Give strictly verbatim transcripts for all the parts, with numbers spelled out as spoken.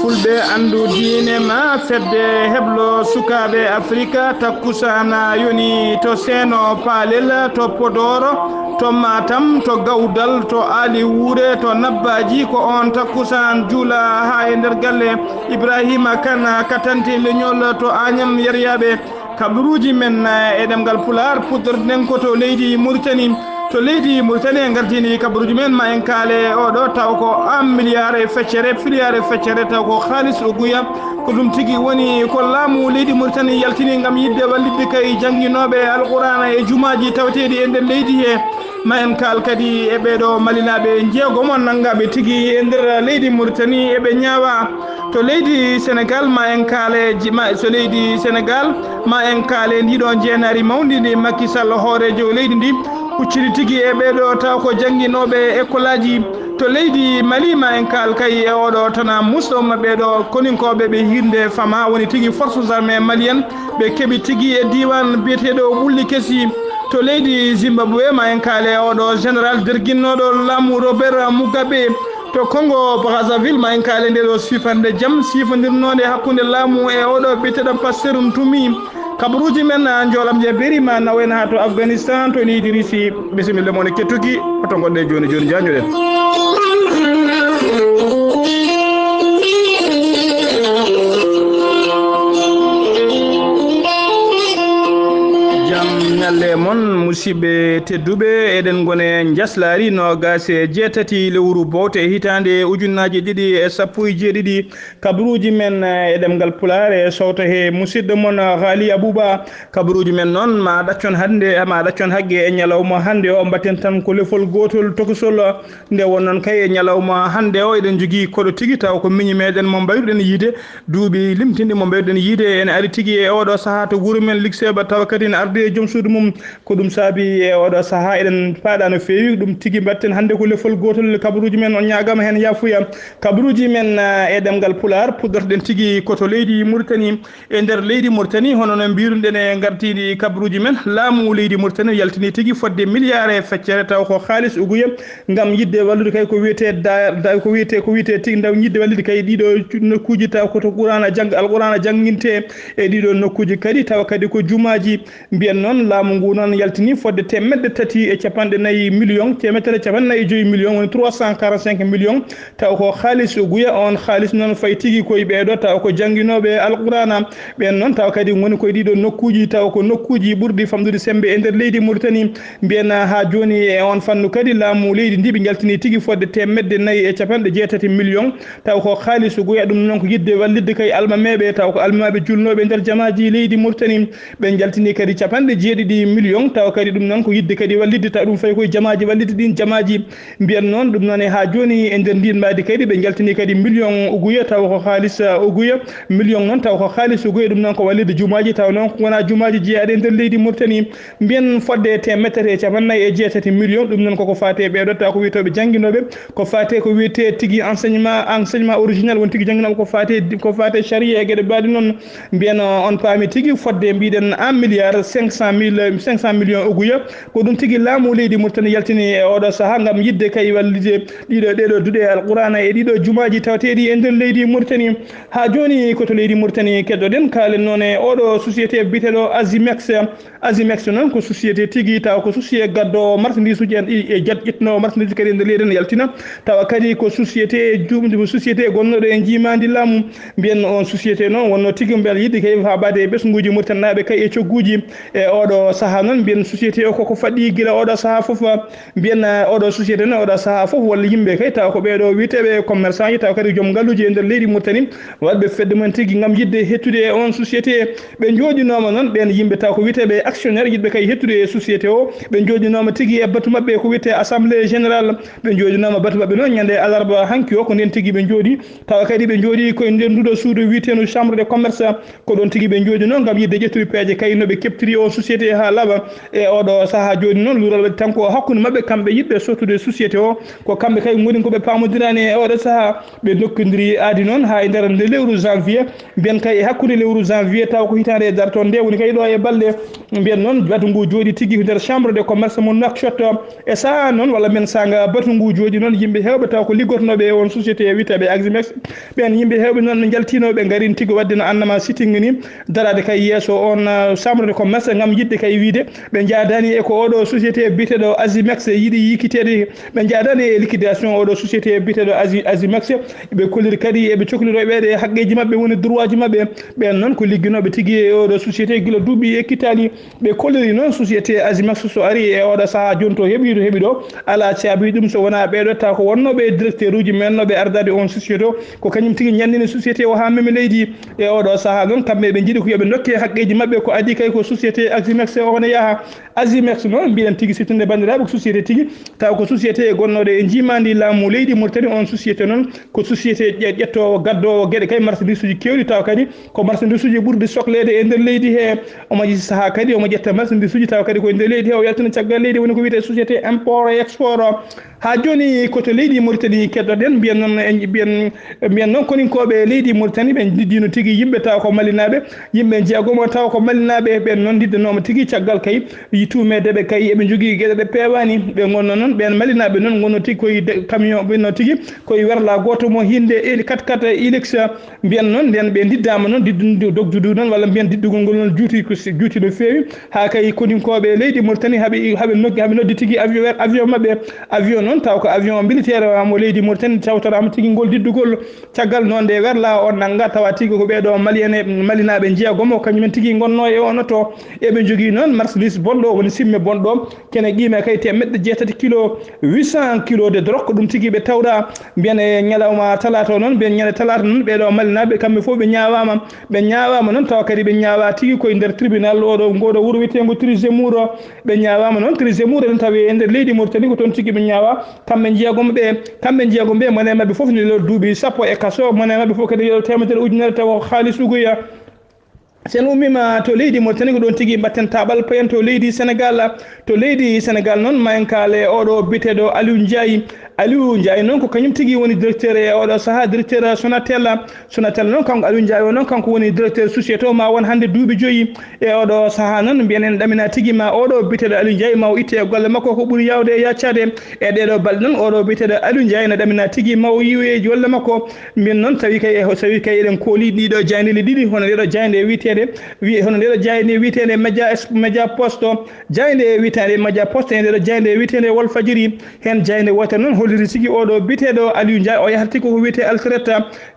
Fulɓe anndu diine ma fedde heblo sukaaɓe Afrika takkusana yoni to Seeno Paalel, to Podor, to Matam, to Gawdal, to Aali Wuure, to Nabbaaji. Ko on takkusan juula haa e nder galle Ibrahima Kan, katante leñol to Añam Yeryaaɓe. Kabaruuji men, eh, e ɗemngal Pulaar, puɗɗorten ko to leydi Muritani. To leydi Muritani, en ngartini kabaruuji men, ma en kaale oɗo taw ko un milliard e feccere, filiyaare feccere, taw ko haalis uguya. Ko ɗum tigi woni ko laamu leydi Muritani yaltini ngam yiɗde wallitde kay jannginooɓe Alqur'aana e jumaaji tawateeɗi e nder leydi he. Ma en kaal kadi e ɓeeɗo Malinaaɓe njeegomo nanngaaɓe tigi e nder leydi Muritani, eɓe ñaawa. To leydi Senegaal, ma en kaale ji-, ma, so leydi Senegaal, ma en kaale ndiɗo njeenaari mawndi ndi Macky Sall, hooreejo leydi ndi, hucciti tigi e ɓeeɗo taw ko jannginooɓe ekkolaaji. To leydi Mali, ma en kaal kay e oɗo tana musɗo maɓɓe ɗo, koninkooɓe ɓe hirnde fama, woni tigi forces armées maliennes, ɓe keɓi tigi e diiwaan biyeteeɗo Ɓulli Kesi. To leydi Zimbabwe, ma en kaale oɗo général derginnooɗo laamu Robert Mugabe. To Congo Brazzaville, ma en kaale nde ɗo sifande jam sifondirnoonde hakkunde laamu e oɗo biyeteeɗo Pasteur Ntumi. Kabaruuji men, a, njoolam je berima nawen haa to Afghanistan, to leydi Russie. Bisimilla mon e kettuki, hoto ngonɗen jooni jooni, jaanjoɗen. Jam ñalle mon, musidɓe tedduɓe, eɗen ngone njaslaari noogaas e jeetati lewru bowte hitaande ujunnaaji ɗiɗi e sappo e jeeɗiɗi. Kabaruuji men, eh, e ɗemngal Pulaar e sowto he musidɗo mon, eh, Haali Abuba. Kabaruuji men noon ma ɗaccon hannde, ma ɗaccon hagge e ñalawma hannde o, mbaɗten tan ko lefol gootol tokosol. Nde won noon kay e ñalawma hannde o, eɗen njogii koɗo tigi taw ko miñi meɗen mo mbayruɗen yiide, duuɓi limtinɗi mo mbayruɗen yiide, ene ari tigi e oɗo sahaa to wuro men Likseeba, tawa kadi ene ardi e joom suudu mum. Ko ɗum saabi e oɗo sahaa eɗen paaɗa no feewi, ɗum tigi mbaɗten hannde ko lefol gootol kabaruuji men, on ñaagama heen yaafuya. Kabaruuji men, ah, e ɗemngal Pulaar, puɗɗortoɗen tigi ko to leydi Muritani. E nder leydi Muritani, hono no mbiruɗen e ngartini kabaruuji men, laamu leydi Muritani yaltini tigi fodde miliyaar e feccere, taw ko haalis uguya, ngam yiɗde wallude kay ko wiyetee da-, da-, ko wiyetee, ko wiyetee tigi, ngam yiɗde wallude kay ɗiɗo nokkuuji, taw ko to Qur'aana jang-, Alqur'aana janngintee e ɗiɗo nokkuuji kadi, tawa kadi ko jumaaji. Mbiyen noon, laamu ngu noon yaltini fodde teemedde tati e capanɗe nayi miliyoŋ, teemedere capanɗe nayi e joyi miliyoŋ, woni trois cent quarante-cinq millions, taw ko haalis uguya. On haalis noon fayi tigi koye ɓeeɗo, taw ko jannginooɓe Alqur'aana. Ɓeen noon, taw kadi ngoni koye ɗiɗo nokkuuji, taw ko nokkuuji ɓurɗi famɗude semmbe e nder leydi Muritani. Mbiyen haa jooni e on fannu kadi, laamu leydi ndi ɓe njaltini tigi fodde teemedde nayi e capanɗe jeetati millions, taw ko haalis uguya. Ɗum noon ko yiɗde wallitde kay almameeɓe, taw ko almameeɓe julnooɓe e nder jamaaji leydi Muritani. Ɓe njaltini kadi capanɗe jeeɗiɗi millions, tawa kadi ɗum noon ko yiɗde kadi wallitde, tawa ɗum fayi koye jamaaji, wallitde ɗin jamaaji. Mbiyen noon, ɗum noon e haa jooni e nder ndin mbaadi kadi, ɓe njaltini kadi million uguya, tawa ko haalis, uh, uguya, million noon, tawa ko haalis uguya, ɗum noon ko wallitde jumaaji, tawa noon ko wona jumaaji jeyaaɗi e nder leydi Muritani. Mbiyen fodde teemedere e capanɗe nayi e jeetati million, ɗum noon koko faati e ɓeeɗo, tawa ko wiyetooɓe jannginooɓe, ko faati ko wiyetee tigi enseignement, enseignement original, woni tigi jannginooɓe ko faati, ko faati sharia e geɗe mbaɗi noon. Mbiyen, uh, on paami tigi fodde, mbiɗen, un milliard cinq cent mille, cinq cent millions uguya. Ko ɗum tigi laamu leydi Muritani yaltini e oɗo sahaa ngam yiɗde kay wallitde ɗiɗo, ɗeɗo duɗe Alqur'aana e ɗiɗo jumaaji tawateeɗi e nder leydi Muritani. Haa jooni ko to leydi Muritani keddoɗen, kaalen noon e oɗo société biyeteeɗo Azimex. Azimex noon ko société tigi, tawa ko société gaddo marchandise uji en ɗi e jat ƴettuno marchandise kadi e nder leydi en yaltina. Tawa kadi ko société jum-, société gonnooɗo e njiimaandi laamu. Mbiyen on société noon wonno tigi mbel yiɗi kay faabaade e ɓesnguuji Muritaninaaɓe kay e cogguuji. E oɗo sahaa noon, mbiyen société o koko faɗɗi gila oɗo sahaa fof. Mbiyen, eh, oɗo société noon, oɗo sahaa fof walla yimɓe kay tawa ko ɓeeɗo wiyeteeɓe commerçant ji, tawa kadi joom ngaluuji e nder leydi Muritani, waɗɓe fedde mum tigi ngam yiɗde hettude e on société. Ɓe njooɗinooma noon, ɓeen yimɓe tawa ko wiyeteeɓe actionnaire yiɗɓe kay hettude e société o. Ɓe njooɗinooma tigi e batu maɓɓe ko wiyetee assemblée générale. Ɓe njooɗinooma batu maɓɓe noon ñande alarba hanki o, ko ndeen tigi ɓe njooɗi. Tawa kadi ɓe njooɗi koye nder nduɗo suudu wiyeteendu chambre de commerce. Ko ɗoon tigi ɓe njooɗinoo ngam yiɗde ƴettude peeje kay no ɓe keɓtiri o société Laɓa. E oɗo saha joni noon, luural waɗi tan ko hakkunde maɓɓe, kamɓe yiɗɓe sottude société o. Ko kamɓe kay ngoni ko ɓe pamodiraani e oɗo saha. Ɓe dokkondiri aadi noon haa e nder nde lewru janvier, mbiyen kay e hakkunde lewru janvier, taw ko hitaande e darto nde woni kay ɗo e balɗe. Mbiyen noon batu ngu jooɗi tigi nder chambre de commerce mo Nouakchott. E saha noon, walla mbiyen sanga batu ngu jooɗi noon, yimɓe heewɓe taw ko liggotnooɓe e on société wiyeteeɓe Aximex. Ɓeen yimɓe heewɓe noon ɓe njaltino, ɓe ngarin tigi waɗde no annama sitting ni, daraade kay yeeso on, ah, chambre de commerce ngam yiɗde kay wiide ɓe njaadaani e ko oɗo société biyeteeɗo Aximex yiɗi yikiteede. Ɓe njaadaani e liquidation oɗo société biyeteeɗo Axi-, Aximex. Ɓe kolliri kadi eɓe cokliroo ɓeeɗe haqqeeji maɓɓe, woni droitji maɓɓe. Ɓeen noon ko ligginooɓe tigi e oɗo société gila duuɓi e kittaali. Ɓe kolliri noon société Aximex so ari e oɗo saha joni to heɓi, to heɓi ɗo, alaa caabi ɗum so wonaa ɓeeɗo taw ko wonnooɓe e directeur uji mennooɓe ardaade on société o. Ko kañum tigi ñanndini société o haa memi leydi. E oɗo saha noon, kamɓe ɓe njiɗi ko yoɓe ndokke haqqeeji maɓɓe, ko adii kay ko société Aximex o ne yaha. Aximex noon, mbiɗen tigi sittude banndiraaɓe, ko société tigi, taw ko société gonnooɗo e njiimaandi laamu leydi Mauritanie. On société noon ko société ƴe-, ƴettoowo, gaddoowo geɗe kay marchandise uji keewɗi, taw kadi ko marchandise uji ɓurɗi sokleede e nder leydi he. Omo ƴetti saha kadi, omo ƴetta marchandise uji, taw kadi ko e nder leydi he o yaltina caggal leydi, woni ko wiyetee société import et export. Haa jooni ko to leydi Mauritanie keddoɗen, mbiyen noon, en mbiyen, mbiyen noon koninkooɓe leydi Mauritanie ɓe ndiddino tigi yimɓe taw ko Malinaaɓe, yimɓe jeegomo taw ko Malinaaɓe, ɓeen noon ndiddanooma tigi caggal kay yi tuumeede ɓe kay eɓe njogii geɗe ɗe peewaani. Ɓe ngonno noon, ɓeen Malinaaɓe noon ngonno tigi koye de-, camion, ɓe no tigi koye werla gooto mo hinde e quatre-quatre Hilux. Mbiyen noon, nden ɓe ndiddaama noon, diddu-, dogdudu noon, walla mbiyen diddugol ngol noon juuti ko si-, juuti no feewi. Haa kay koninkooɓe leydi Mauritanie haɓe, haɓe noddi, haɓe noddi tigi avion, avion maɓɓe. Avion noon, taw ko avion militaire mo leydi Mauritanie tawtoraama tigi ngol diddugol. Caggal noon nde werla on nannga, tawa tigi ko ɓeeɗo Malien, Malinaaɓe jeegomo, kañumen tigi ngonnoo e on oto. Eɓe njogii noon marchandise bonɗo, woni simme bonɗo, kene qiime kay teemeɗɗe jeetati kilo, huit cents kilo de drogue, ko ɗum tigi ɓe tawra. Mbiyen e ñalawma talaata o noon, mbiyen ñande talaata noon, ɓeeɗo Malinaaɓe, kamɓe fof ɓe ñaawaama. Ɓe ñaawaama noon, tawa kadi ɓe ñaawaa tigi koye nder tribunal oɗo, ngoɗo wuro wiyeteengo Trizemour o. Ɓe ñaawaama noon, Trizemour ene tawee e nder leydi Mauritanie, ko toon tigi ɓe ñaawaa. Kamɓe jeegomo ɓe, kamɓe jeegomo ɓe, mone maɓɓe fof ne lor duuɓi sappo e kaso, mone maɓɓe fof kadi lor teemedere ujunere tawa ko haalis ugoya. So en ummiima to leydi Mauritanie, ko ɗoon tigi mbaɗten taaɓal, payen to leydi Senegal. To leydi Senegal noon, ma en kaale oɗo biyeteeɗo Aliou Ndiaye. Aliou Ndiaye noon, ko kañum tigi woni directeur e oɗo sahaa, directeur Sonatel. Sonatel noon, kanko Aliou Ndiaye o noon, kanko woni directeur société o, ma won hannde duuɓi joyi. E oɗo sahaa noon, mbiyen en ɗamina tigi ma oɗo biyeteeɗo Aliou Ndiaye ma o itte e golle makko ko ɓuri yaawde e yaccaade. E ɗeeɗo balɗe noon, oɗo biyeteeɗo Aliou Ndiaye no ɗamina tigi ma o yiwe e golle makko. Mbiyen noon, tawi kay e, tawi kay eɗen kooli ɗiɗo jaayndeeji ɗiɗi, hono ndeɗo jaaynde wiyeteende, wi-, hono ndeɗo jaaynde wiyeteende Média Es-, Média Post. Jaaynde wiyeteende Média Post e ndeɗo jaaynde wiyeteende Walfadjiri. Heen jaaynde wootere noon holliri tigi oɗo biyeteeɗo Aliou Ndiaye, o yahata tigi ko wiyetee altrette.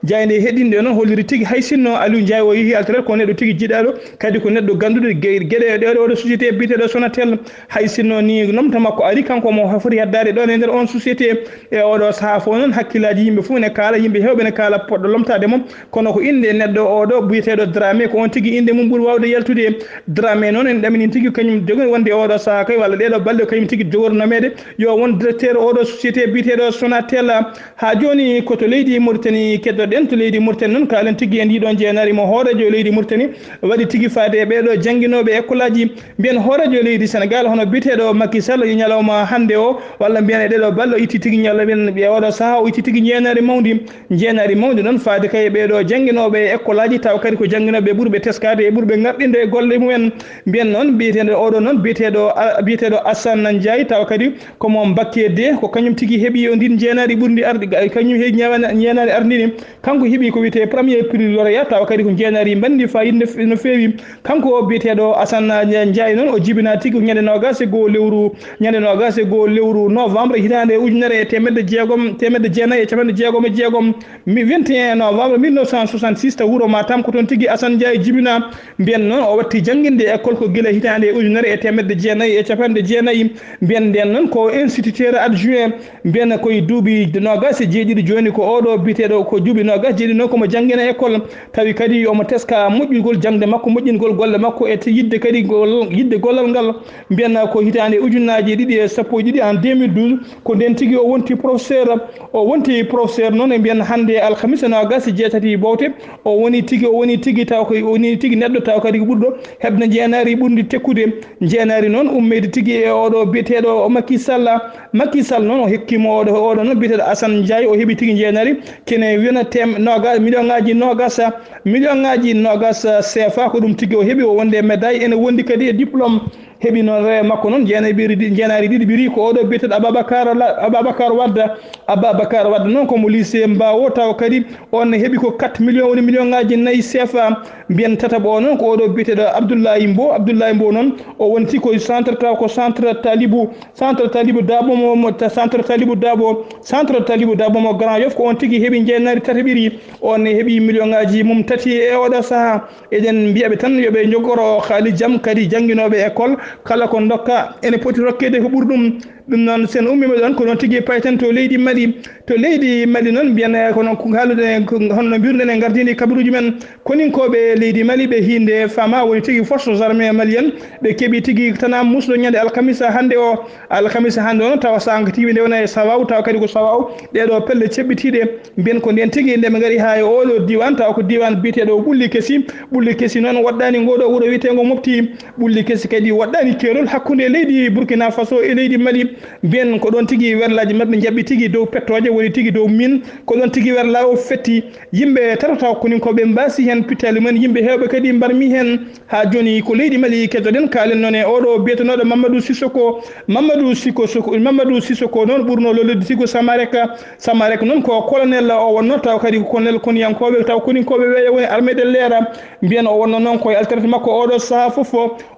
Jaaynde heɗinɗe noon holliri tigi hay sinno Aliou Ndiaye o yehi altrette ko neɗɗo tigi jiɗaaɗo, kadi ko neɗɗo gannduɗo ge-, geɗe ɗe oɗo société biyeteeɗo Sonatel. Hay sinno ni lomto makko ari, kanko mo foti heddaade ɗoon e nder on société. E oɗo sahaa fof noon, hakkillaaji yimɓe fof ne kaala, yimɓe heewɓe ne kaala poɗɗo lomtaade mo. Kono ko innde neɗɗo oɗo biyeteeɗo Dramé, ko on tigi innde mum ɓuri waawde yaltude. Dramé noon en ɗamini tigi kañum jogi wonde oɗo sahaa kay, walla ɗeeɗo balɗe kañum tigi jogornomeede yo won directeur oɗo société biyeteeɗo Sonatel. Haa jooni ko to leydi Mauritanie keddoɗen. To leydi Mauritanie noon, kaalen tigi e ndiɗo njeenaari mo hooreejo leydi Mauritanie waɗi tigi faade e ɓeeɗo jannginooɓe ekkolaaji. Mbiyen hooreejo leydi Senegal hono biyeteeɗo Macky Sall e ñalawma hannde o, walla mbiyen e ɗeeɗo balɗe o itti tigi ñala-, mbiyen e oɗo sahaa o itti tigi njeenaari mawndi. Njeenaari mawndi noon faade kay e ɓeeɗo jannginooɓe e ekkolaaji, tawa kadi ko jannginooɓe ɓurɓe teskaade e ɓurɓe ŋarɗinde e golle mumen. Mbiyen noon biyeteeɗo oɗo noon biyeteeɗo, a-, biyeteeɗo Assane Ndiaye, tawa kadi ko mo Mbacké deux, ko kañum tigi heɓi o ndin njeenaari ɓurndi arde, ga-, kañum heɓi njeenaari arndini. Kanko heɓi ko wiyetee premier prix lauréat, tawa kadi ko njeenaari mbanndi fayida no fe-, no feewi. Kanko o biyeteeɗo Assane Ndiaye noon, o jibinaa tigi ko ñande noogaas e goo lewru, ñande noogaas e goo lewru novembre hitaande ujunere e teemedde jeegom, teemedde jeenayi e capanɗe jeegom e jeegom, mi, vingt et un novembre mille neuf cent soixante-six, to wuro Matam, ko toon tigi Assane Ndiaye jibinaa. Mbiyen noon, o watti jannginde e école ko gila hitaande ujunere e teemedde jeenayi e capanɗe jeenayi. Mbiyen ndeen noon ko instituteur adjoint. Mbiyen ko e duuɓi noogaas e jeeɗiɗi jooni, ko oɗo biyeteeɗo ko duuɓi noogaas e jeeɗiɗi noon ko mo janngina école. Tawi kadi omo teska moƴƴugol jaŋde makko, moƴƴingol golle makko, e te-, yiɗde kadi gol-, yiɗde gollal ngal. Mbiyen ko hitaande ujunnaaji ɗiɗi e sappo e ɗiɗi, en deux mille douze, ko ndeen tigi o wonti professeur. O wonti professeur noon, e mbiyen hannde alhamisa noogaas e jeetati bowte, o woni tigi, o woni tigi taw ko o woni tigi neɗɗo taw kadi ko ɓurɗo heɓde njeenaari ɓurndi tekkude. Njeenaari noon ummeede tigi e oɗo biyeteeɗo Macky Sall. Macky Sall noon o hokkiima oɗo, oɗo noon biyeteeɗo Assane Ndiaye, o heɓi tigi njeenaari kene wiyana tem-, noga-, million ŋaaji noogas, million ŋaaji noogas C F A, ko ɗum tigi o heɓi, o wonde e médaille, ene wondi kadi e diplôme. Heɓi noon rewe makko noon jeenaari ɓiri-, jeenaari ɗiɗi ɓiri ko oɗo biyeteeɗo Ababacar La-, Ababacar Wade. Ababacar Wade noon ko mo lycée Mbao, taw kadi on heɓi ko quatre millions woni million ŋaaji nayi C F A. Mbiyen tataɓo o noon ko oɗo biyeteeɗo Abdoulaye Mbow. Abdoulaye Mbow noon o wonti ko centre taw ko centre Talibou, centre Talibou Dabo mo, mo ta-, centre Talibou Dabo, centre Talibou Dabo mo Grand Yoff, ko on tigi heɓi jeenaari tataɓiri. On heɓi million ŋaaji mum tati e oɗo sahaa. Eɗen mbiya ɓe tan yo ɓe njogoro haali jam, kadi jannginooɓe école kala ko ndokka ene poti rokkeede ko ɓuri ɗum. Ɗum noon, so en ummiima ɗoon, ko noon tigi payten to leydi Mali. To leydi Mali noon, mbiyen, eh, kono ko haaluɗen, ko hono no mbiruɗen e ngardiindi kabaruuji men, koninkooɓe leydi Mali, ɓe hiinde fama woni tigi forces armées maliennes, ɓe keɓi tigi tana musɗo ñande alkamisa hannde o. Alkamisa hannde o noon, tawa saanga tigi ɓe ndewna e Sawaw, tawa kadi ko Sawaw ɗeeɗo pelle ceɓɓitiiɗe. Mbiyen ko ndeen tigi nde ɓe ngari haa e oɗo diiwaan, tawa ko diiwaan biyeteeɗo Ɓulli Kesi. Ɓulli Kesi noon waɗɗaani ngoo ɗoo wuro wiyeteengo Mopti. Ɓulli Kesi kadi waɗɗaani keerol hakkunde leydi Burkina Faso e leydi Mali. Mbiyen ko ɗoon tigi werlaaji maɓɓe njaɓɓi tigi dow pettooje, woni tigi dow min. Ko ɗoon tigi werlaa o fetti. Yimɓe tato taw koninkooɓe mbaasi heen pittaali mumen. Yimɓe heewɓe kadi mbarmi heen. Haa jooni ko leydi Mali keddoɗen, kaalen noon e oɗo biyetenooɗo Mamadou Sissoko. Mamadou Siko Soko, Mamadou Sissoko noon ɓurno lollude tigi ko Samarek. Samarek noon ko colonel o wonno, taw kadi ko colonel koniyankooɓe, taw koninkooɓe weeyo woni armée de l'air. Mbiyen o wonno noon koye alternate makko oɗo sahaa fof.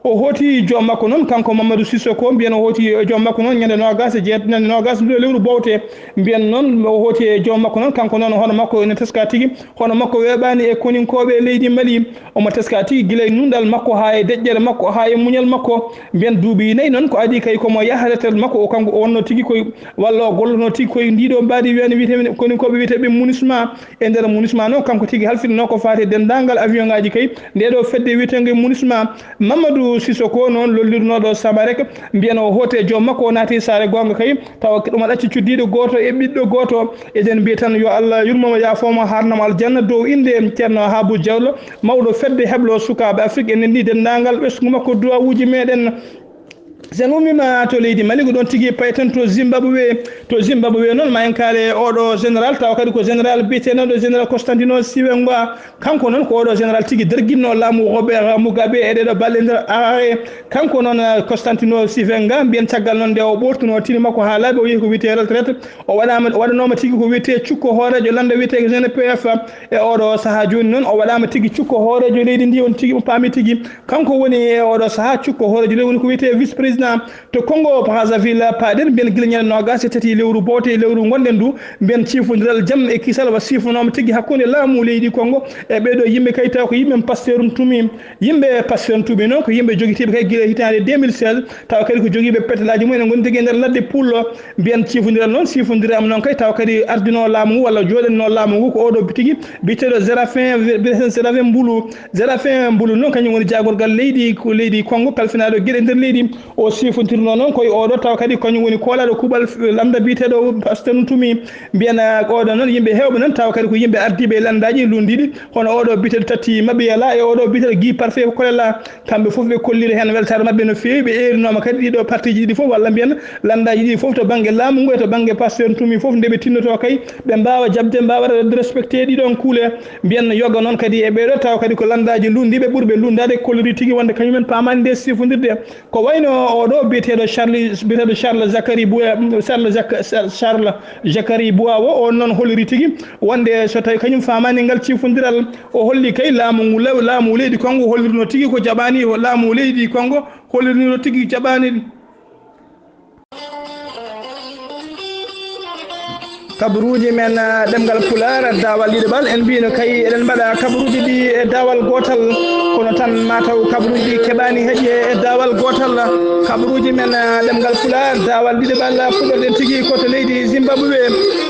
O hooti joom makko noon, kanko Mamadou Sissoko, mbiyen o hooti e joom makko noon ñande noogas e jeet-, ñande noogas ndu e lewru bowte. Mbiyen noon o hooti e joom makko noon, kanko noon hono makko ene teska tigi, hono makko weeɓaani e koninkooɓe leydi Mali. Omo teska tigi gila e nunɗal makko haa e deƴƴere makko, haa e muñal makko. Mbiyen duuɓi nayi noon ko adii kay komo yaha retraite makko, o kanko o wonno tigi koye, walla o gollono tigi koye ndiɗo mbaadi wiyani wiyetee-, koninkooɓe wiyeteeɓe MINUSMA. E nder MINUSMA noon, kanko tigi halfitnoo ko faati e denndaangal avion ngaaji kay, nde ɗo fedde wiyeteende MINUSMA. Mamadou Sissoko noon lollirnooɗo Samarek, mbiyen o hooti e joom makko, o naati saare goonga kay, tawa ɗum aɗa acci cuddiiɗo gooto e ɓiɗɗo gooto. Eɗen mbiya tan yo Allah yurmo mo, yaafo mo, haarna mo aljanna dow innde Ceerno Habu Diallo, mawɗo fedde heblo sukaaɓe Afrik. En ndenndi denndaangal ɓesngu makko duwawuuji meɗen. So en ummiima to leydi Mali, ko ɗoon tigi payten to Zimbabwe. To Zimbabwe noon, ma en kaale oɗo général, tawa kadi ko général biyeteeɗo général Constantino Chiwenga. Kanko noon ko oɗo général tigi darginno laamu Robert Mugabe e ɗeɗo balɗe nder Harare. Kanko noon, eh, Constantino Chiwenga, mbiyen caggal noon nde o ɓoortuno tini makko haa laaɓi, o yehi ko wiyetee retraite. O waɗaama, o waɗanooma tigi ko wiyetee cukko hooreejo lannda wiyetee G N P F. E oɗo sahaa jooni noon, o waɗaama tigi cukko hooreejo leydi ndi, on tigi mo paami tigi. Kanko woni e oɗo sahaa cukko hooreejo leydi, woni ko wiyetee vice président. To Congo Brazzaville paaɗen, mbiyen gila ñande noogas e tati lewru bowte, e lewru ngonɗen ndu, mbiyen ciifondiral jam e kisal wa siifanooma tigi hakkunde laamu leydi Congo e ɓeeɗo yimɓe kay, taw ko yimɓe Pasteur Ntumi. Yimɓe Pasteur Ntumi noon ko yimɓe jogitiiɓe kay gila hitaande deux mille seize, tawa kadi ko jogiiɓe petelaaji mumen ene ngondi tigi e nder ladde Pullo. Mbiyen ciifondiral noon, siifondiraama noon kay, tawa kadi ardinoo laamu ngu walla jooɗaninoo laamu ngu ko oɗo tigi biyeteeɗo Séraphin, biyeteeɗo Séraphin Mbulu. Séraphin Mbulu noon, kañum woni jaagorgal leydi, ko leydi Congo kalfinaaɗo geɗe nder leydi. O sifondirnoo noon koye oɗo, tawa kadi kañum woni koolaaɗo kuuɓal, eh, lannda biyeteeɗo Pasteur Ntumi. Mbiyen, eh, oɗo noon, yimɓe heewɓe noon, tawa kadi ko yimɓe ardiiɓe e lanndaaji lunndiiɗi, hono oɗo biyeteeɗo Tati Mabiyala e oɗo biyeteeɗo Guy Parfait Kolela. Kamɓe fof ɓe kolliri heen weltaare maɓɓe no feewi, ɓe eerinooma kadi ɗiɗo partiiji ɗiɗi fof, walla mbiyen lanndaaji ɗiɗi fof, to bannge laamu ngu e to bannge Pasteur Ntumi fof, nde ɓe tinnotoo kay, ɓe mbaawa jaɓde, mbaawa respecté ɗiɗon kuule. Mbiyen yoga noon kadi e ɓeeɗo, tawa kadi ko lanndaaji lunndiiɓe ɓurɓe lunndaade, kolliri tigi wonde kañumen paamaani nde sifondirde. Ko wayno oɗo biyeteeɗo Charles, biyeteeɗo Charles Zacharie Bou-, Charles Zac-, Charles Zacharie Bouawo, on noon holliri tigi wonde so tawi kañum faamaani ngal ciifondiral, o holli kay laamu ngu, law-, laamu leydi Congo hollirno tigi ko jaɓaani, laamu leydi Congo hollirno tigi jaɓaani. Kabaruuji men, ah, ɗemngal Pulaar, daawal ɗiɗaɓal, en mbiyno kay eɗen mbaɗa kabaruuji ɗi e daawal gootal. Kono tan mataw kabaruuji ɗi keɓaani heƴe e daawal gootal. Kabaruuji men, eh, ɗemngal Pulaar, daawal ɗiɗaɓal puɗɗorɗen tigi ko to leydi Zimbabwe.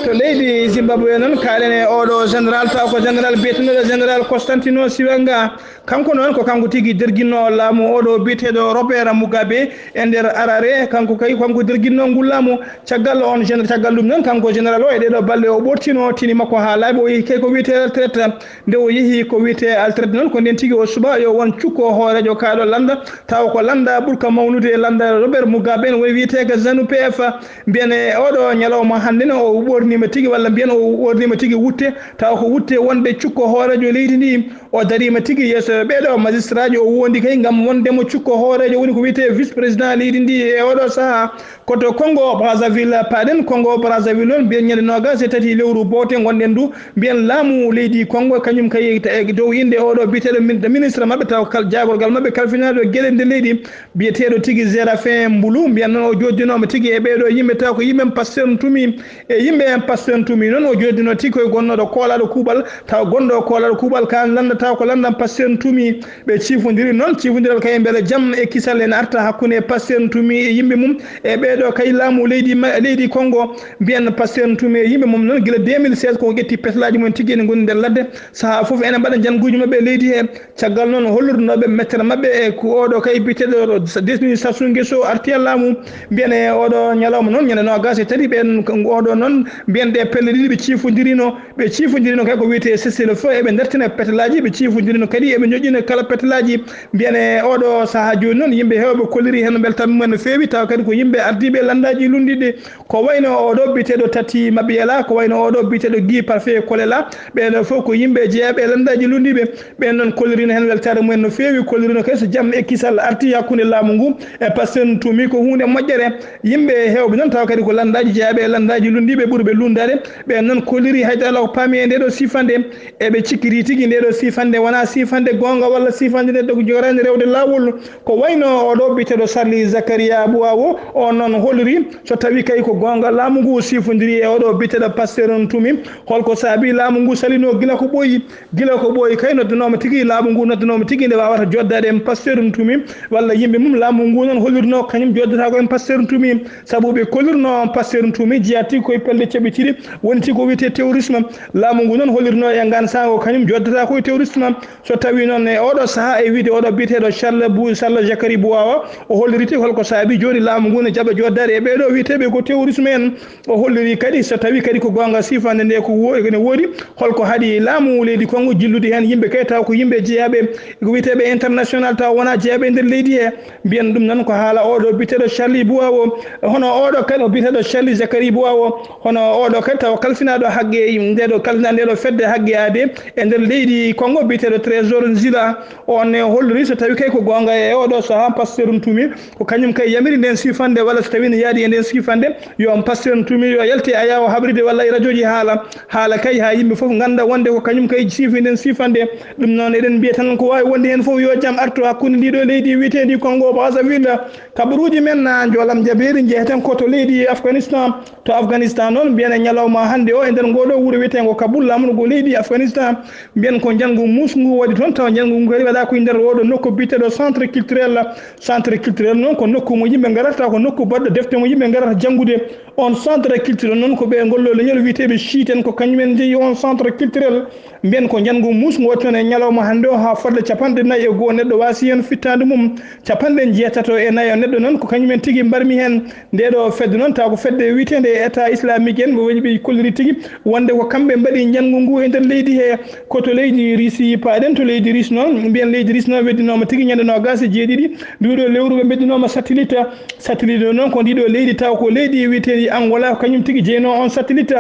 To leydi Zimbabwe noon, kaalen e oɗo général, taw ko général biyeteeɗo général Constantino Chiwenga. Kanko noon ko kanko tigi derginno laamu oɗo biyeteeɗo Robert Mugabe e nder Harare. Kanko kay, kanko derginno ngu laamu. Caggal on gén-, caggal ɗum noon, kanko général o e ɗeɗo balɗe o ɓortino tini makko haa laaɓi, o yehi kay ko wiyetee retraite. Nde o yehi ko wiyetee alternate noon, ko nden tigi o suɓa yo won cukko hooreejo kaaɗo lannda, tawa ko lannda ɓurka mawnude e lannda Robert Mugabe en, woni wiyetee ko zanu P F. Mbiyen e oɗo ñalawma hannde ne, o ɓoorniima tigi, walla mbiyen o ɓoorniima tigi wutte, tawa ko wutte wonde cukko hooreejo leydi ndi. O dariima tigi yeeso ɓeeɗo magistraaji, o wondi kay ngam wonde mo cukko hooreejo, woni ko wiyetee vice président leydi ndi e oɗo sahaa. Koto Congo Brazzaville paaɗen. Congo Brazzaville noon, mbiyen ñande noogaas e tati lewru boote ngonɗen ndu, mbiyen laamu leydi Congo, kañum kay ta-, e dow innde oɗo biyeteeɗo min-, ministre maɓɓe, taw kal-, jaagorgal maɓɓe kalfinaaɗo geɗe nder leydi, biyeteeɗo tigi Séraphin Mboulou, mbiyen noon o jooddinooma tigi e ɓeeɗo yimɓe, taw ko yimɓe en Pasteur Ntumi, e yimɓe en Pasteur Ntumi noon o jooddino tigi koye gonnooɗo koolaaɗo kuuɓal, taw gonɗo koolaaɗo kuuɓal kaan lanndata ko lanndan Pasteur Ntumi. Ɓe ciifondiri noon, ciifondiral kay mbele jam e kisal ene arta hakkunde Pasteur Ntumi e yimɓe mum, e ɓeeɗo kay laamu leydi ma-, leydi Congo. Mbiyen Pasteur Ntumi e yimɓe mum noon, gila deux mille seize koko ƴetti petelaaji mum tigi ene ngoni nder ladde. Sahaa fof ene mbaɗa njannguuji maɓɓe e leydi he. Caggal noon hollirnooɓe mettere maɓɓe e ko oɗo kay biyeteeɗo Denis Sassou Nguesso arti e laamu. Mbiyen e oɗo ñalawma noon, ñande noogaas e tati ɓeen, oɗo noon, mbiyen ɗe pelle ɗiɗi ɓe ciifondirino. Ɓe ciifondirino kay ko wiyetee cessez-le-feu, eɓe ndartina petelaaji, ɓe ciifondirino kadi eɓe ñoƴƴina kala petelaaji. Mbiyen e oɗo sahaa jooni noon, yimɓe heewɓe kolliri heen mbeltanii mumen no feewi, tawa kadi ko yimɓe ardiiɓe e lanndaaji lunndiiɗi. Ko wayno oɗo biyeteeɗo Tati Mabiala, ko wayno oɗo biyeteeɗo Guy Parfait Kolela, ɓeeɗo fof ko yimɓe jeyaaɓe e lanndaaji lunndiiɓe. Ɓeen noon kollirino heen weltaare mumen no feewi, kollirino kadi so jam e kisal arti hakkunde laamu ngu e Pasteur Ntumi, ko huunde moƴƴere. Yimɓe heewɓe noon, tawa kadi ko lanndaaji jeyaaɓe e lanndaaji lunndiiɓe ɓurɓe lunndaade, ɓeen noon kolliri hay dara ko paami e ndee ɗoo siifannde. Eɓe cikkiri tigi ndee ɗoo siifannde wonaa siifannde goonga walla siifannde nde jogaani rewde laawol. Ko wayno oɗo biyeteeɗo Charly Zakaria Bouawo, on noon holliri so tawii kay ko goonga laamu ngu siifondiri e oɗo biyeteeɗo Pasteur Ntumi, holko saabii laamu ngu salinoo gila ko ɓooyi. Gila ko ɓooyi kay noddanooma tigi, laamu ngu noddanooma tigi nde waawata joddaade en Pasteur Ntumi walla yimɓe mum. Laamu ngu noon hollirnoo kañum joddata ko en Pasteur Ntumi, sabu ɓe kollirnoo Pasteur Ntumi jeyaa tigi koye pelle caɓitiiɗe, woni tigi ko wiyetee terrorisme. Laamu ngu noon hollirnoo e ngaan sahaa ko kañum joddata koye terrorisme. So tawii noon e oɗo sahaa e wiide oɗo biyeteeɗo Charles Bou-, Charles Zakaria Bouawa, o holliri tigi holko saabii jooni laamu ngu ne jaɓa joddaade e ɓeeɗo wiyeteeɓe ko terrorisme en. O holliri kadi so tawii kadi ko goonga siifannde nde ko wo-, ene woodi, holko haɗi laamu leydi Congo jillude heen yimɓe kay taw ko yimɓe jeyaaɓe ko wiyeteeɓe international taw wonaa jeyaaɓe e nder leydi he. Mbiyen ɗum noon ko haala oɗo biyeteeɗo Charly Bouawo, hono oɗo kadi o biyeteeɗo Charly Zakaria Bouawo, hono oɗo kadi taw kalfinaaɗo haqqe ndeɗo, kalfinaaɗo ndeɗo fedde haqqe aade e nder leydi Congo biyeteeɗo Trésor Nzila. On ne holliri so tawii kay ko goonga e oɗo sahaa Pasteur Ntumi, ko kañum kay yamiri nden siifannde, walla so tawii ne yahdi e nden siifannde, yo on Pasteur Ntumi yo yalte a yaawa haɓride walla e rajooji haala, haala kay haa yimɓe fof ngannda wonde ko kañum kay siifi nden siifannde. Ɗum noon eɗen mbiya tan ko waawi wonde heen fof yo jam artu hakkunde ndii ɗoo leydi wiyeteendi Congo Brazzaville. Kabaruuji men na njoolam jabeeri njeheten ko to leydi Afghanistan. To Afghanistan noon mbiyen e ñalawma hannde o e nder ngoo ɗoo wuro wiyeteengo Kabul, laamorgo leydi Afghanistan. Mbiyen ko njanngu muusngu waɗi toon, tawa njanngu ngu kadi waɗaa ko e nder oo ɗoo nokku biyeteeɗo centre culturel. Centre culturel noon ko nokku mo yimɓe ngarata, taw ko nokku baɗɗo defte mo yimɓe ngarata janngude. On centre culturel noon ko ɓe ngollo leñol wiyeteeɓe chiite en, ko kañumen njeyi on centre culturel. Mbiyen ko njanngu muusngu waɗi toon e ñalawma hannde o haa fodde capanɗe nayi e goo neɗɗo waasi heen fittaandu mum. Capanɗe njeetato e nayo neɗɗo noon ko kañumen tigi mbarmi heen. Ndee ɗoo fedde noon taw ko fedde wiyeteende État islamique en, ɓe waɗi ɓe kolliri tigi wonde ko kamɓe mbaɗi njanngu ngu e nder leydi he. Ko to leydi Russie paaɗen, to leydi Russie noon, mbiyen leydi Russie noon weddinooma tigi ñande noogaas e jeeɗiɗi nduu ɗoo lewru ɓe mbeddinooma satellite. Satellite o noon ko ndii ɗoo leydi taw ko leydi wiyeteendi Angola, ko kañum tigi jeynoo on satellite.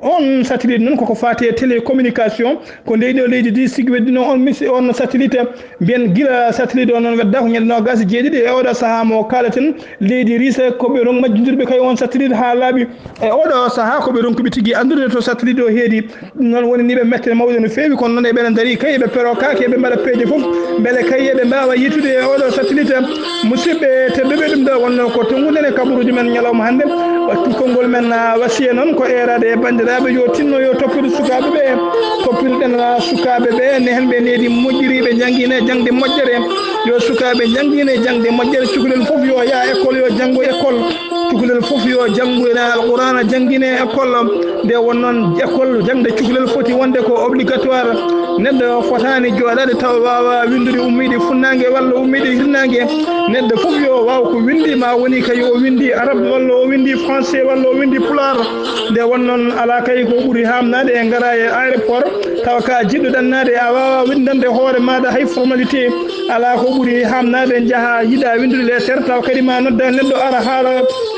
On satellite noon koko faati e télécommunication, ko ndey ɗoo leydi ndi sigi weddinoo on misi-, on satellite. Mbiyen gila satellite o noon wedda ko ñande noogaas e jeeɗiɗi e oɗo sahaa mo kaaleten, leydi Russie ko ɓe ron-, majjindirɓe kay on satellite haa laaɓi. E oɗo sahaa ko ɓe ronkuɓe tigi anndude to satellite o heedi. Ɗum noon woni ni ɓe mette mawɗe no feewi, kono noon eɓe ndarii kay eɓe perokaaki, eɓe mbaɗa peeje fof mbele kay eɓe mbaawa yiytude e oɗo satellite. Musidɓe tedduɓe, ɗum ɗoo wonnoo ko tonngude e kabaruuji men ñalawma hannde. Konngol men, ah, wasiya noon ko eeraade e banndiraaɓe, yo tinno, yo toppitu sukaaɓe ɓe. Toppitu-ɗen, ah, sukaaɓe ɓe, ne heen ɓe needi moƴƴiriiɓe, njanngine jaŋde moƴƴere. Yo sukaaɓe njanngine jaŋde moƴƴere. Cukalel fof yo yah école, yo janngu école. Cukalel fof yo janngu ene Alqur'aana, janngine école. Nde won noon école jaŋde cukalel foti wonde ko obligatoire. Neɗɗo fotaani jooɗaade tawa waawaa winndude ummiiɗe funnaange walla ummiiɗe hirnaange. Neɗɗo fof yo waaw ko winndi, ma woni ka yo o winndi arabe walla o winndi français walla o winndi pulaar. Nde won noon alaa kay ko ɓuri haamnaade e ngara e aéroport tawa ka jiɗɗo ɗannaade a waawaa winndande hoore maaɗa hay formalité. Alaa ko ɓuri haamnaade njaha yiɗa winndude lettre tawa kadi ma nodda neɗɗo ara haala,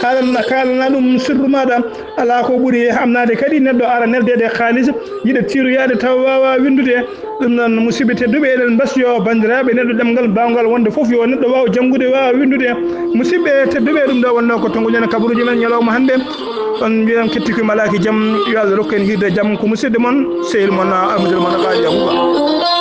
haala, kaalana ɗum sirru maaɗa. Alaa ko ɓuri haamnaade kadi neɗɗo ara neldeede haalis, yiɗa tiiroyaade tawa waawaa winndude. Ɗum noon, musidɓe tedduɓe, eɗen mbasiyo banndiraaɓe neɗɗo ɗemngal baawngal wonde fof yo neɗɗo waaw janngude, waawa winndude. Musidɓe tedduɓe, ɗum ɗo wonnoo ko tonguɗen kabaruuji men ñalawma hannde. On mbiyan kettiko malaaki jam, yo Allah rokku en hiirde jam. Ko musidɗo mon, sehil mon, Amadou Mon Alhaji Abouba.